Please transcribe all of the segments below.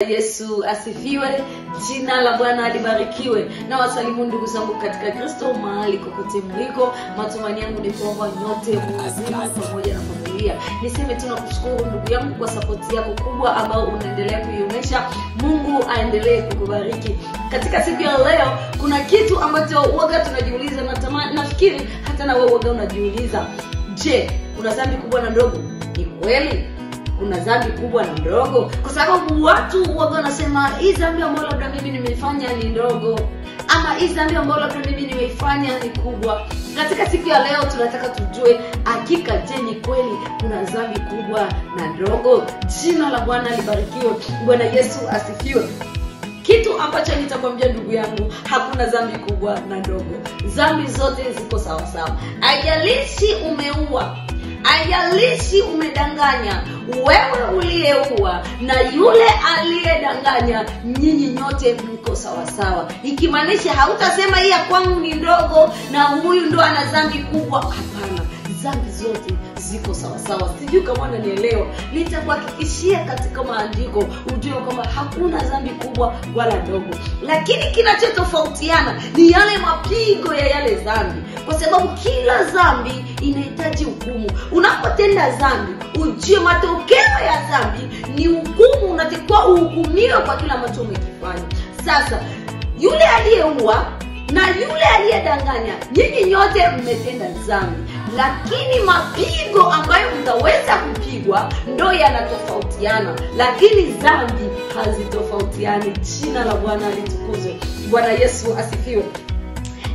Yesu asifiwe, jina la Bwana libarikiwe. Na wasalimu ndugu zangu katika Kristo mahali kokote mliko. Matumaini yangu ni kwamba nyote mzima pamoja na familia. Niseme tu nakushukuru ndugu yangu kwa support yako kubwa ambayo unaendelea kuionyesha. Mungu aendelee kukubariki. Katika siku ya leo kuna kitu ambacho waga tunajiuliza, na nafikiri hata na wewe waga unajiuliza. Je, kuna dhambi kubwa na ndogo? Ni kweli kuna dhambi kubwa na ndogo? Kwa sababu watu waga wanasema hii dhambi ambayo labda mimi nimeifanya ni ndogo, ama hii dhambi ambayo labda mimi nimeifanya ni kubwa. Katika siku ya leo tunataka tujue hakika, je, ni kweli kuna dhambi kubwa na ndogo? Jina la Bwana libarikiwe. Bwana Yesu asifiwe. Kitu ambacho nitakwambia ndugu yangu, hakuna dhambi kubwa na ndogo. Dhambi zote ziko sawa sawa. Haijalishi umeua, haijalishi umedanganya, wewe uliyeua na yule aliyedanganya, nyinyi nyote mko sawa sawa. Ikimaanisha hautasema hii ya kwangu ni ndogo na huyu ndo ana dhambi kubwa. Hapana, dhambi zote ziko sawa sawa. Sijui kama unanielewa. Nitakuhakikishia katika maandiko ujue kwamba hakuna dhambi kubwa wala ndogo. Lakini kinachotofautiana ni yale mapigo ya yale dhambi, kwa sababu kila dhambi inahitaji hukumu. Unapotenda dhambi, ujue matokeo ya dhambi ni hukumu. Unatakiwa uhukumiwe kwa kila ambacho umekifanya. Sasa yule aliyeua na yule aliyedanganya, nyinyi nyote mmetenda dhambi, lakini mapigo ambayo mtaweza kupigwa ndo yanatofautiana, lakini dhambi hazitofautiani. Jina la Bwana litukuzwe. Bwana Yesu asifiwe.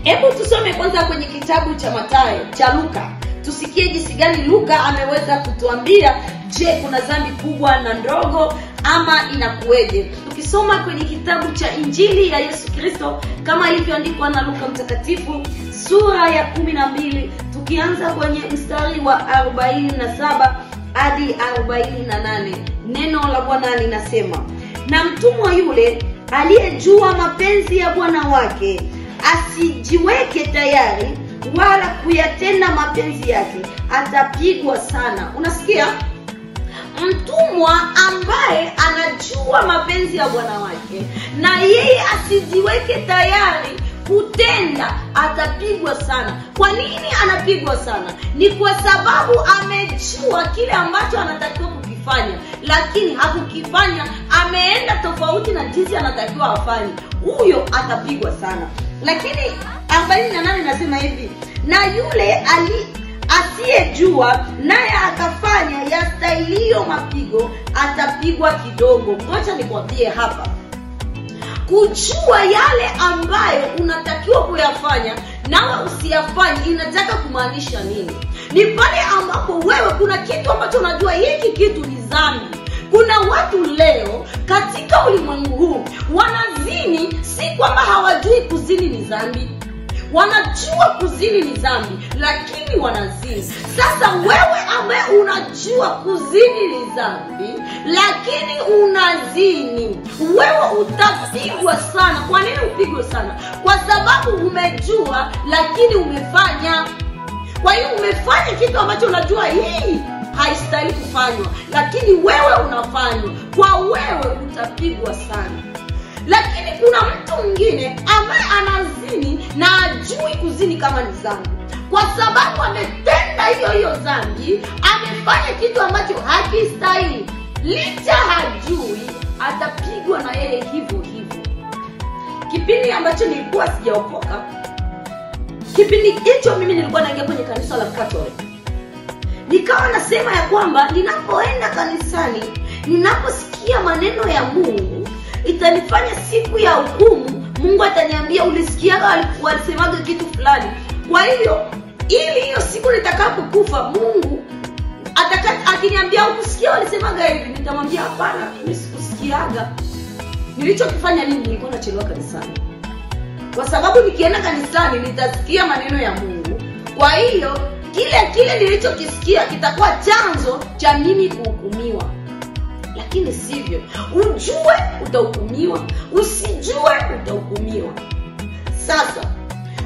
Hebu tusome kwanza kwenye kitabu cha Mathayo, cha Luka. Tusikie jinsi gani Luka ameweza kutuambia, je, kuna dhambi kubwa na ndogo ama inakueje? Tukisoma kwenye kitabu cha Injili ya Yesu Kristo kama ilivyoandikwa na Luka mtakatifu sura ya 12, tukianza kwenye mstari wa 47 hadi 48, neno la Bwana linasema: na mtumwa yule aliyejua mapenzi ya bwana wake asijiweke tayari wala kuyatenda mapenzi yake, atapigwa sana. Unasikia? Mtumwa ambaye anajua mapenzi ya bwana wake na yeye asijiweke tayari kutenda, atapigwa sana. Kwa nini anapigwa sana? Ni kwa sababu amejua kile ambacho anatakiwa kukifanya, lakini hakukifanya, ameenda tofauti na jinsi anatakiwa afanye. Huyo atapigwa sana. Lakini 48 nasema hivi: na yule asiyejua naye akafanya yastahilio mapigo, atapigwa kidogo. Ngoja nikwambie hapa, kujua yale ambayo unatakiwa kuyafanya nawe usiyafanye inataka kumaanisha nini? Ni pale ambapo wewe kuna kitu ambacho unajua hiki kitu ni dhambi. Kuna watu leo katika ulimwengu huu wanazini, si kwamba hawajui kuzini ni dhambi. Wanajua kuzini ni dhambi, lakini wanazini. Sasa wewe ambaye unajua kuzini ni dhambi, lakini unazini, wewe utapigwa sana. Kwa nini upigwe sana? Kwa sababu umejua lakini umefanya. Kwa hiyo umefanya kitu ambacho unajua hii haistahili kufanywa, lakini wewe unafanywa. Kwa wewe utapigwa sana. Lakini kuna mtu mwingine ambaye anazini na ajui kuzini kama ni dhambi, kwa sababu ametenda hiyo hiyo dhambi, amefanya kitu ambacho hakistahili, licha hajui, atapigwa na yeye hivyo hivyo. Kipindi ambacho nilikuwa sijaokoka, kipindi hicho mimi nilikuwa naingia kwenye kanisa la Catholic. Nikawa nasema ya kwamba ninapoenda kanisani, ninaposikia maneno ya Mungu, itanifanya siku ya hukumu Mungu ataniambia ulisikiaga walisemaga kitu fulani. Kwa hiyo ili hiyo siku nitakapokufa Mungu akiniambia ukusikia walisemaga hivi, nitamwambia hapana, mimi sikusikiaga. Nilichokifanya nini? Nilikuwa nachelewa kanisani, kwa sababu nikienda kanisani nitasikia maneno ya Mungu. Kwa hiyo kile kile nilichokisikia kitakuwa chanzo cha mimi kuhukumiwa. Lakini sivyo. Ujue utahukumiwa, usijue utahukumiwa. Sasa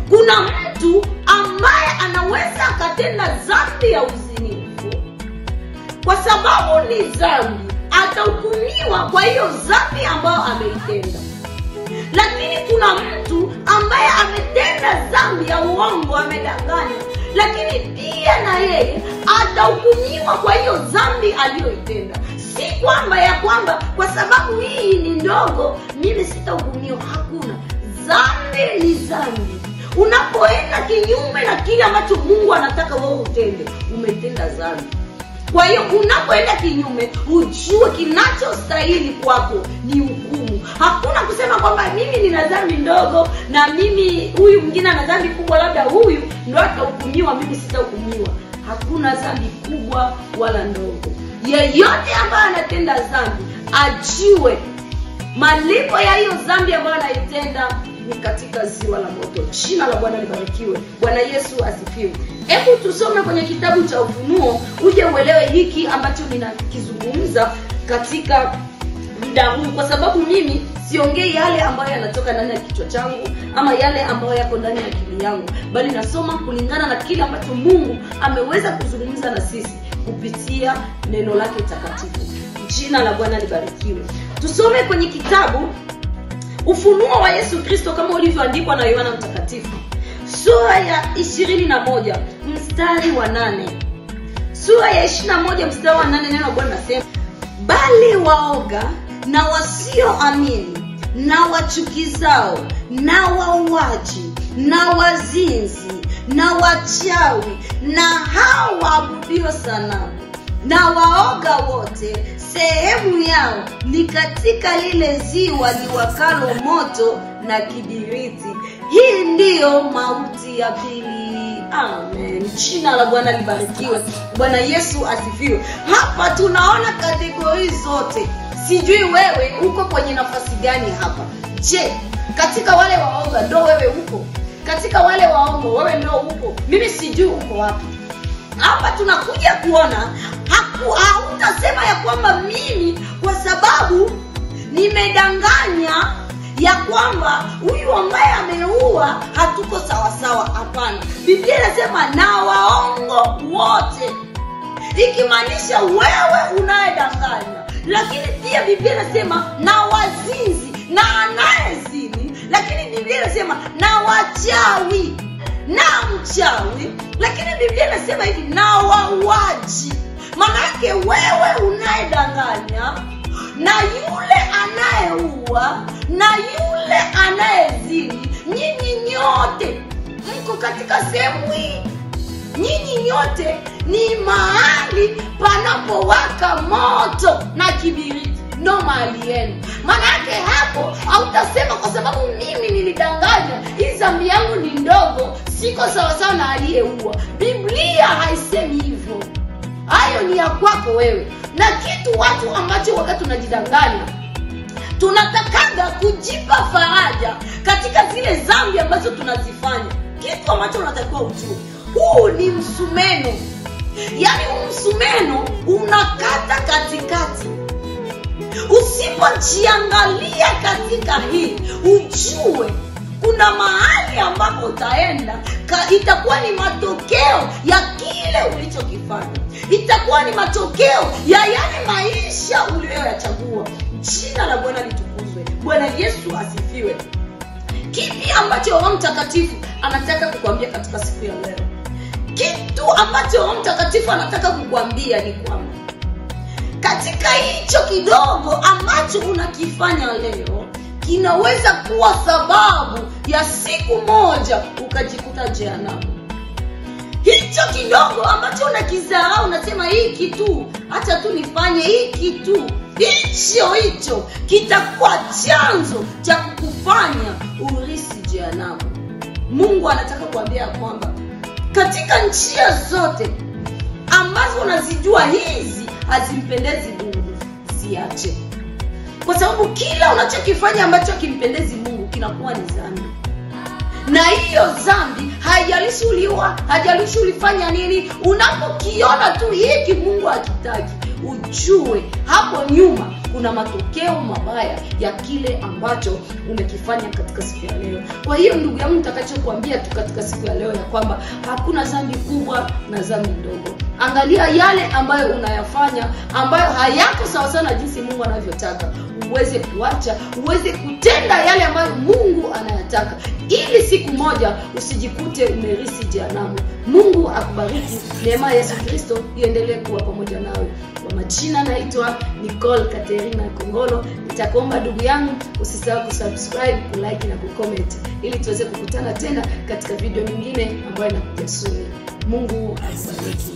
kuna mtu ambaye anaweza akatenda dhambi ya uzinifu kwa sababu ni dhambi, atahukumiwa kwa hiyo dhambi ambayo ameitenda. Lakini kuna mtu ambaye ametenda dhambi ya uongo, amedanganya, lakini pia na yeye atahukumiwa kwa hiyo dhambi aliyoitenda. Si kwamba ya kwamba kwa sababu hii ni ndogo mimi sitahukumiwa. Hakuna. Dhambi ni dhambi. Unapoenda kinyume na kile ambacho Mungu anataka wewe utende, umetenda dhambi. Kwa hiyo unapoenda kinyume, ujue kinachostahili kwako ni hukumu. Hakuna kusema kwamba mimi nina dhambi ndogo na mimi huyu mwingine ana dhambi kubwa, labda huyu ndo atahukumiwa, mimi sitahukumiwa. Hakuna dhambi kubwa wala ndogo. Yeyote ambaye anatenda dhambi ajue malipo ya hiyo dhambi ambayo anaitenda ni katika ziwa la moto. Jina la Bwana libarikiwe. Bwana Yesu asifiwe. Hebu tusome kwenye kitabu cha Ufunuo uje uelewe hiki ambacho ninakizungumza katika muda huu, kwa sababu mimi siongei yale ambayo yanatoka ndani ya kichwa changu ama yale ambayo yako ndani ya akili yangu, bali nasoma kulingana na kile ambacho Mungu ameweza kuzungumza na sisi kupitia neno lake takatifu. Jina la Bwana libarikiwe. Tusome kwenye kitabu Ufunuo wa Yesu Kristo kama ulivyoandikwa na Yohana Mtakatifu, sura ya 21 mstari wa 8. Sura ya 21 mstari wa 8, neno la Bwana nasema, bali waoga na wasioamini na wachukizao na wauaji na wazinzi na wachawi na hao waabudio sanamu na waoga wote, sehemu yao ni katika lile ziwa liwakalo moto na kibiriti. Hii ndiyo mauti ya pili. Amen. Jina la Bwana libarikiwe. Bwana Yesu asifiwe. Hapa tunaona kategori zote. Sijui wewe uko kwenye nafasi gani hapa. Je, katika wale waoga ndo wewe uko? Katika wale waongo wewe ndo uko? Mimi sijui uko wapi. Hapa tunakuja kuona hautasema ya kwamba mimi kwa sababu nimedanganya ya kwamba huyu ambaye ameua hatuko sawa sawa. Hapana. Biblia inasema na waongo wote, ikimaanisha wewe unayedanganya. Lakini pia Biblia inasema na wazinzi na anayezini. Lakini Biblia inasema na wachawi na mchawi. Lakini Biblia inasema hivi, na wauaji. Maana wewe unayedanganya na yule anayeua na yule anayezini, nyinyi nyote mko katika sehemu hii. Nyinyi nyote ni mahali panapowaka moto na kibiriti, ndo mahali yenu. Maana hapo hautasema kwa sababu mimi nilidanganya, hii dhambi yangu ni ndogo, siko sawa sawa na aliyeua. Biblia haisemi hivyo. Hayo ni ya kwako wewe. Na kitu watu ambacho wakati tunajidanganya, tunatakaga kujipa faraja katika zile dhambi ambazo tunazifanya. Kitu ambacho unatakiwa ujue, huu ni msumeno. Yaani huu msumeno unakata katikati. Usipojiangalia katika hii, ujue kuna mahali ambapo utaenda, itakuwa ni matokeo ya kile ulichokifanya. Itakuwa ni matokeo ya yale maisha uliyoyachagua. Jina la Bwana litukuzwe. Bwana Yesu asifiwe. Kipi ambacho Roho Mtakatifu anataka kukuambia katika siku ya leo? Kitu ambacho Roho Mtakatifu anataka kukuambia ni kwamba katika hicho kidogo ambacho unakifanya leo kinaweza kuwa sababu ya siku moja ukajikuta jehanamu. Hicho kidogo ambacho unakizarau, unasema hiki tu, acha tu nifanye hiki tu, hicho hicho kitakuwa chanzo cha kukufanya urisi jehanamu. Mungu anataka kuambia kwamba katika njia zote ambazo unazijua hizi hazimpendezi Mungu, ziache. Kwa sababu kila unachokifanya ambacho kimpendezi Mungu kinakuwa ni dhambi. Na hiyo dhambi haijalishi uliua, haijalishi ulifanya nini, unapokiona tu hiki Mungu hakitaki, ujue hapo nyuma kuna matokeo mabaya ya kile ambacho umekifanya katika siku ya leo. Kwa hiyo ndugu yangu, nitakachokuambia tu katika siku ya leo ya kwamba hakuna dhambi kubwa na dhambi ndogo. Angalia yale ambayo unayafanya ambayo hayako sawa sana jinsi Mungu anavyotaka, uweze kuacha, uweze kutenda yale ambayo Mungu anayataka, ili siku moja usijikute umerisi jehanamu. Mungu akubariki. Neema ya Yesu Kristo iendelee kuwa pamoja nawe. Kwa majina naitwa Nicole Katerina Kongolo. Nitakuomba ndugu yangu usisahau kusubscribe, kulike na kucomment ili tuweze kukutana tena katika video nyingine ambayo inakuja soon. Mungu akubariki.